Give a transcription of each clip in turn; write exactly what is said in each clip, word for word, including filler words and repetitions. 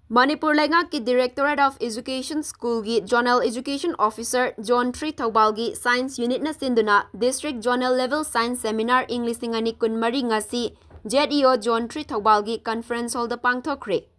ꯃꯅꯤꯄꯨꯔ ꯂꯩꯉꯥꯛꯀꯤ Directorate of Education Schoolꯒꯤ Zonal Education Officer Zone three ꯊꯧꯕꯥꯜꯒꯤ Science Unitꯅ ꯁꯤꯟꯗꯨꯅ District Zonal Level Science Seminar ꯏꯪ ꯂꯤꯁꯤꯡ ꯑꯅꯤ ꯀꯨꯟꯃꯔꯤ ꯉꯁꯤ ZEO Zone three ꯊꯧꯕꯥꯜꯒꯤ Conference Hallꯗ ꯄꯥꯡꯊꯣꯛꯈ꯭ꯔꯦ꯫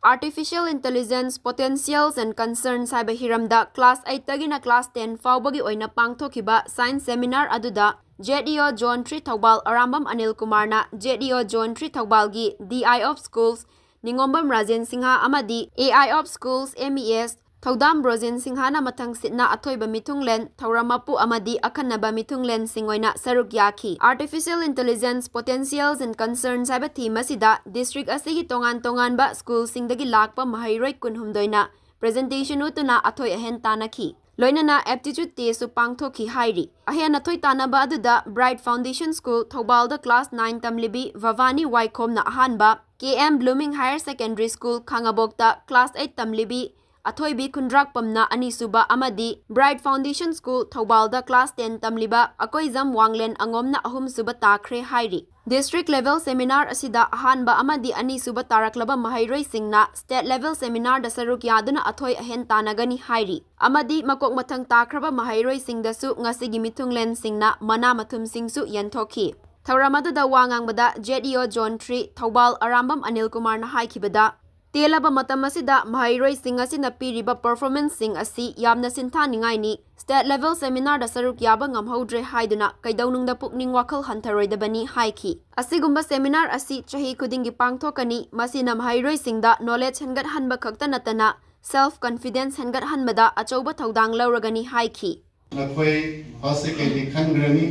Artificial Intelligence, Potentials and Concerns ꯍꯥꯏꯕ ꯍꯤꯔꯝꯗ class eightꯇꯒꯤꯅ class ten ꯐꯥꯎꯕꯒꯤ ꯑꯣꯏꯅ ꯄꯥꯡꯊꯣꯛꯈꯤꯕ Science Seminar ꯑꯗꯨꯗ ZEO Zone three Thoubal Arambam Anil ꯀꯨꯃꯥꯔꯅ ZEO Zone three ꯊꯧꯕꯥꯜꯒꯤ DI of Schools ꯅꯤꯉꯣꯝꯕꯝ Rajen Singh ꯑꯃꯗꯤ AI of Schools, MES, ꯊꯧꯗꯥꯝ ꯕ꯭ꯔꯣꯖꯦꯟ ꯁꯤꯡꯍꯅ ꯃꯊꯪ ꯁꯤꯠꯅ ꯑꯊꯣꯏꯕ ꯃꯤꯊꯨꯡꯂꯦꯟ, ꯊꯧꯔꯝ ꯃꯄꯨ ꯑꯃꯗꯤ ꯑꯈꯟꯅꯕ ꯃꯤꯊꯨꯡꯂꯦꯟꯁꯤꯡ ꯑꯣꯏꯅ ꯁꯔꯨꯛ ꯌꯥꯈꯤ꯫ Artificial Intelligence, Potentials and Concerns ꯍꯥꯏꯕ theme ꯑꯁꯤꯗ district ꯑꯁꯤꯒꯤ ꯇꯣꯉꯥꯟ ꯇꯣꯉꯥꯟꯕ schoolꯁꯤꯡꯗꯒꯤ ꯂꯥꯛꯄ ꯃꯍꯩꯔꯣꯏ ꯀꯨꯟꯍꯨꯝꯗꯣꯏꯅ presentation ꯎꯠꯇꯨꯅ ꯑꯊꯣꯏ ꯑꯍꯦꯟ ꯇꯥꯟꯅꯈꯤ꯫ ꯂꯣꯏꯅꯅ aptitude testꯁꯨ ꯄꯥꯡꯊꯣꯛꯈꯤ ꯍꯥꯏꯔꯤ꯫ ꯑꯍꯦꯟ ꯑꯊꯣꯏ ꯇꯥꯟꯅꯕ ꯑꯗꯨꯗ Bright Foundation School ꯊꯧꯕꯥꯜꯗ class nine ꯇꯝꯂꯤꯕꯤ ꯚꯕꯥꯅꯤ ꯋꯥꯏꯈꯣꯝꯅ ꯑꯍꯥꯟꯕ, KM Blooming Higher Secondary School ꯈꯥꯉꯕꯣꯛꯇ class eight ꯇꯝꯂꯤꯕꯤ ꯑꯊꯣꯏꯕꯤ ꯈꯨꯟꯗ꯭ꯔꯥꯛꯄꯝꯅ ꯑꯅꯤꯁꯨꯕ ꯑꯃꯗꯤ Bright Foundation School ꯊꯧꯕꯥꯜꯗ class ten ꯇꯝꯂꯤꯕ ꯑꯀꯣꯏꯖꯝ ꯋꯥꯡꯂꯦꯟ ꯑꯉꯣꯝꯅ ꯑꯍꯨꯝꯁꯨꯕ ꯇꯥꯈ꯭ꯔꯦ ꯍꯥꯏꯔꯤ꯫ District level seminar ꯑꯁꯤꯗ ꯑꯍꯥꯟꯕ ꯑꯃꯗꯤ ꯑꯅꯤꯁꯨꯕ ꯇꯥꯔꯛꯂꯕ ꯃꯍꯩꯔꯣꯏꯁꯤꯡꯅ state level seminarꯗ ꯁꯔꯨꯛ ꯌꯥꯗꯨꯅ ꯑꯊꯣꯏ ꯑꯍꯦꯟ ꯇꯥꯟꯅꯒꯅꯤ ꯍꯥꯏꯔꯤ ꯑꯃꯗꯤ ꯃꯀꯣꯛ ꯃꯊꯪ ꯇꯥꯈ꯭ꯔꯕ ꯃꯍꯩꯔꯣꯏꯁꯤꯡꯗꯁꯨ ꯉꯁꯤꯒꯤ ꯃꯤꯊꯨꯡꯂꯦꯟꯁꯤꯡꯅ ꯃꯅꯥ ꯃꯊꯨꯝꯁꯤꯡꯁꯨ ꯌꯦꯟꯊꯣꯛꯈꯤ꯫ ꯊꯧꯔꯝ ꯑꯗꯨꯗ ꯋꯥ ꯉꯥꯡꯕꯗ ZEO Zone three Thoubal Arambam Anil ꯀꯨꯃꯥꯔꯅ ꯍꯥꯏꯈꯤꯕꯗ, ꯇꯦꯜꯂꯕ ꯃꯇꯝ ꯑꯁꯤꯗ ꯃꯍꯩꯔꯣꯏꯁꯤꯡ ꯑꯁꯤꯅ ꯄꯤꯔꯤꯕ performanceꯁꯤꯡ ꯑꯁꯤ ꯌꯥꯝꯅ ꯁꯤꯟꯊꯥꯅꯤꯡꯉꯥꯏꯅꯤ꯫ State level seminarꯗ ꯁꯔꯨꯛ ꯌꯥꯕ ꯉꯝꯍꯧꯗ꯭ꯔꯦ ꯍꯥꯏꯗꯨꯅ ꯀꯩꯗꯧꯅꯨꯡꯗ ꯄꯨꯛꯅꯤꯡ ꯋꯥꯈꯜ ꯍꯟꯊꯔꯣꯏꯗꯕꯅꯤ ꯍꯥꯏꯈꯤ꯫ ꯑꯁꯤꯒꯨꯝꯕ seminar ꯑꯁꯤ ꯆꯍꯤ ꯈꯨꯗꯤꯡꯒꯤ ꯄꯥꯡꯊꯣꯛꯀꯅꯤ꯫ ꯃꯁꯤꯅ ꯃꯍꯩꯔꯣꯏꯁꯤꯡꯗ knowledge ꯍꯦꯟꯒꯠꯍꯟꯕ ꯈꯛꯇ ꯅꯠꯇꯅ self confidence ꯍꯦꯟꯒꯠꯍꯟꯕꯗ ꯑꯆꯧꯕ ꯊꯧꯗꯥꯡ ꯂꯧꯔꯒꯅꯤ ꯍꯥꯏꯈꯤ꯫ ꯅꯈꯣꯏ first secondꯗꯤ ꯈꯟꯈ꯭ꯔꯅꯤ,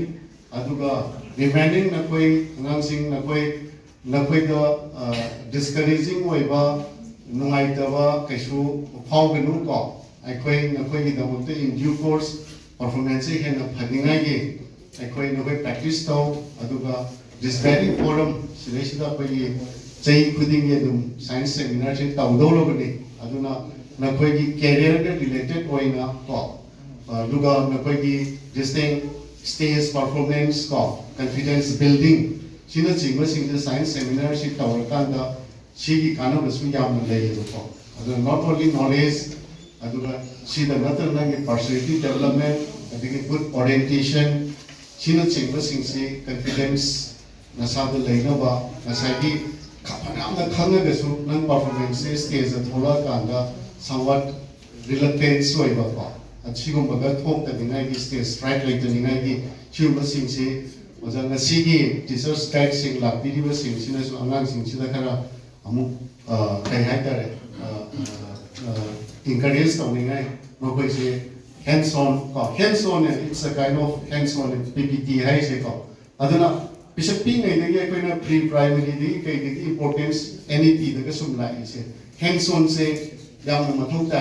ꯑꯗꯨꯒ remaining ꯅꯈꯣꯏ ꯑꯉꯥꯡꯁꯤꯡ, ꯅꯈꯣꯏ, ꯅꯈꯣꯏꯗ, ꯑ, discouraging ꯑꯣꯏꯕ, ꯅꯨꯡꯉꯥꯏꯇꯕ ꯀꯩꯁꯨ ꯐꯥꯎꯒꯅꯨ ꯀꯣ꯫ ꯑꯩꯈꯣꯏ ꯅꯈꯣꯏꯒꯤꯗꯃꯛꯇ in due course performanceꯁꯦ ꯍꯦꯟꯅ ꯐꯅꯤꯡꯉꯥꯏꯒꯤ ꯑꯩꯈꯣꯏ ꯅꯈꯣꯏ practice ꯇꯧ, ꯑꯗꯨꯒ this very forum ꯁꯤꯗꯩꯁꯤꯗ ꯑꯩꯈꯣꯏꯒꯤ ꯆꯍꯤ ꯈꯨꯗꯤꯡꯒꯤ ꯑꯗꯨꯝ science seminarꯁꯦ ꯇꯧꯗꯧꯔꯕꯅꯤ꯫ ꯑꯗꯨꯅ ꯅꯈꯣꯏꯒꯤ careerꯒ related ꯑꯣꯏꯅ ꯀꯣ, ꯑꯗꯨꯒ ꯅꯈꯣꯏꯒꯤ distinct stage performance ꯀꯣ, confidence building ꯁꯤꯅꯆꯤꯡꯕꯁꯤꯡꯁꯦ science seminarꯁꯤ ꯇꯧꯔꯀꯥꯟꯗ ꯁꯤꯒꯤ ꯀꯥꯟꯅꯕꯁꯨ ꯌꯥꯝꯅ ꯂꯩꯌꯦꯕꯀꯣ꯫ ꯑꯗꯨꯅ not only knowledge, ꯑꯗꯨꯒ ꯁꯤꯗ ꯅꯠꯇꯅ ꯅꯪꯒꯤ personality development, ꯑꯗꯒꯤ good orientation, ꯁꯤꯅꯆꯤꯡꯕꯁꯤꯡꯁꯤ, confidence ꯅꯁꯥꯗ ꯂꯩꯅꯕ, ꯉꯁꯥꯏꯒꯤ ꯈ- ꯐꯅꯌꯥꯝꯅ ꯈꯪꯉꯒꯁꯨ ꯅꯪ performance ꯁꯦ stage ꯇ ꯊꯣꯛꯂꯛꯑꯀꯥꯟꯗ somewhat reluctance ꯑꯣꯏꯕꯀꯣ, ꯑꯁꯤꯒꯨꯝꯕꯒ ꯊꯣꯛꯇꯅꯤꯡꯉꯥꯏꯒꯤ, stage fright ꯂꯩꯇꯅꯤꯡꯉꯥꯏꯒꯤ, ꯁꯤꯒꯨꯝꯕꯁꯤꯡꯁꯤ ꯑꯣꯖꯥ, ꯉꯁꯤꯒꯤ teachers guide ꯁꯤꯡ ꯂꯥꯛꯄꯤꯔꯤꯕꯁꯤꯡꯁꯤꯅꯁꯨ ꯑꯉꯥꯡꯁꯤꯡꯁꯤꯗ ꯈꯔ ꯑꯃꯨꯛ, ꯑ, ꯀꯩ ꯍꯥꯏꯇꯥꯔꯦ, encourage ꯇꯧꯅꯤꯡꯉꯥꯏ, ꯃꯈꯣꯏꯁꯦ hands on ꯀꯣ, hands on, it's a kind of hands on, P P T ꯍꯥꯏꯔꯤꯁꯦꯀꯣ꯫ ꯑꯗꯨꯅ ꯄꯤꯁꯛ ꯄꯤꯛꯉꯩꯗꯒꯤ ꯑꯩꯈꯣꯏꯅ pre primary ꯗꯒꯤ ꯀꯩꯗꯒꯤ importance N E P ꯗꯒ ꯁꯨꯝ ꯂꯥꯛꯏꯁꯦ, hands on ꯁꯦ ꯌꯥꯝꯅ ꯃꯊꯧ ꯇꯥꯏ꯫